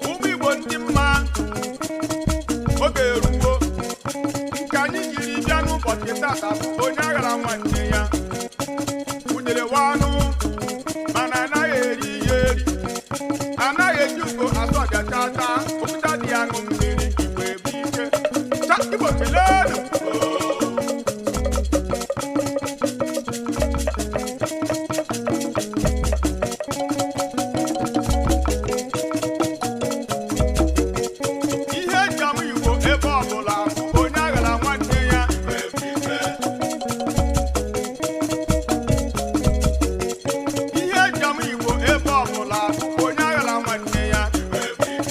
Ụmụ Igbo ndị mma, oge eruwo nke anyị jiri bịa n'ụbọchị tata bụ onye aghara nwanne ya wụnyere wanụ, mana anaghị eri ya eri, anaghị eji ugo asọ ọbịa chata.